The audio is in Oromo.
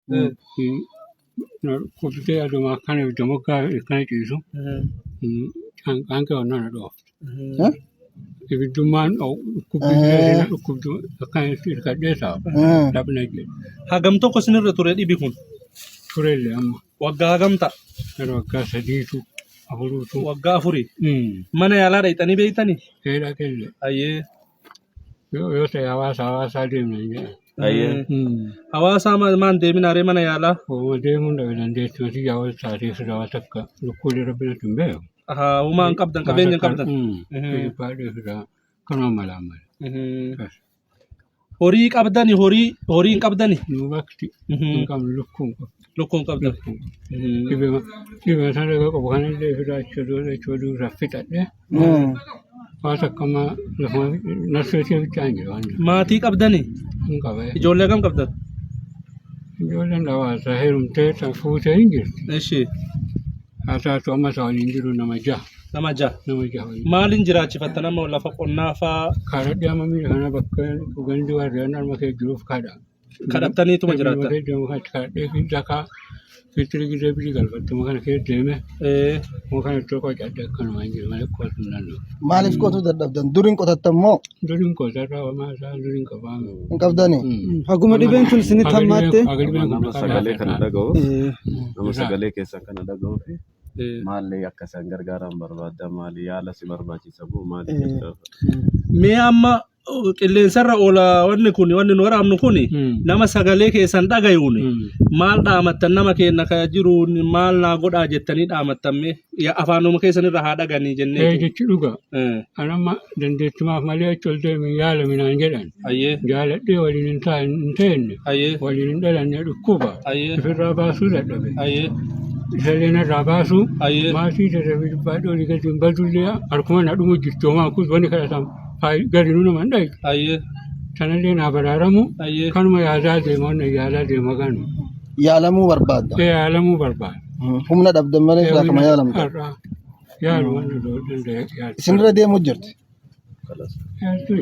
Na dhukkubdee aduma akkana ibidda moggaa akkana ciisu qaanqee onnaa na dhoofte. Ibiddummaan dhukkubbii na dhukkubdu akkana itti hirkadhee taa'u laphna jedhe. Hagam tokko isinirra ture dhibi kun? Turellee amma Waggaa hagam ta'a? gara waggaa sadiitu afuruutu. Waggaa afurii. Mana yaalaa dhaqxanii beektanii? Ee dhaqellee. Ayyee. Yoo ta'e hawaasa hawaasaa deemna hin jedhan. Ayyee. Hawaasaa maan deeminaa ree mana yaalaa? Hooma deemuun dhabe dandeettii hojii yaa wal taatee sirraa waan takka lukkuulee rabbi natti hin beeku. Ahaa, homaa hin qabdan qabeenya hin qabdan. Baay'ee sirraa kanuma malaa mala. Horii qabdani horii horii hin qabdani? Nu bakti hin qabnu lukkuu hin qabnu. Lukkuu hin qabdan. Dhibee sana qabu kanallee ofirraa achi oduu achi oduu irraa fixadhe. Waan takka amma lafuma narseetii bichaa hin jiru waan jiru. Maatii qabdani? Hin qaba. Ijoollee kam qabdan? Ijoolleen hawaasa heerumtee tan fuutee hin jirti. Ishi Haa taatu amma isaa waliin jiru nama jaha. nama jaha. Nama jaha waliin. Maaliin jiraachifattan amma lafa qonnaa faa Kaadhadhee amma miila kana bakka gandi warreen harma kee jiruuf kadha. Kadhattaniituma jiraattan. Kadhadhee zakaa fitiri gisee biyyi galfattuma kana keessa deeme kana iddoo qocadhe akkanuma hin jiru malee qotuu hin danda'u. Maaliif qotuu dadhabdan? Duriin qotattan moo Duriin qotarraa homaa isaa duriin qabaame. hin qabdani? Haguma dhibeen tun isinitti hammaatte. Nama sagalee kana dhaga'uuf nama Irraa. sagalee keessan kana dhaga'uuf maalli akka isaan gargaaran barbaadda maali yaala si barbaachisa moo maali jettee Mee amma qilleensarra oola wanni kun wanni nu waraabnu kun nama sagalee keessan dhagayuun maal dhaamattan nama keenya ka jiru maal naa godhaa jettanii dhaamattan mee afaanuma keessan irra haa dhaganii jennee. Jechi dhuga. Anamma dandeettumaaf malee achi ol deemi yaalami naan jedhan. Jaaladhee waliin hin hin teenne. Waliin hin dhalanne dhukkuba. Ofirraa baasuu dadhabe. Isallee narraa baasuu. Maatii dadhabe dubbaadhee olii gadi hin badullee harkuma na dhumu jirti homaa kun wanni kadhatamu. Garinuu nama hin dhayu. Sanallee naa baraaramu. Kanuma yaadaa deema wanna yaadaa deema kanu. Yaalamuu barbaadda. Yaalamuu barbaada. Humna dhabdan malee silaa kama yaalamta. Har'aa yaalu wanni danda'e yaalu. Isinirra deemuu jirti. Yaaltu.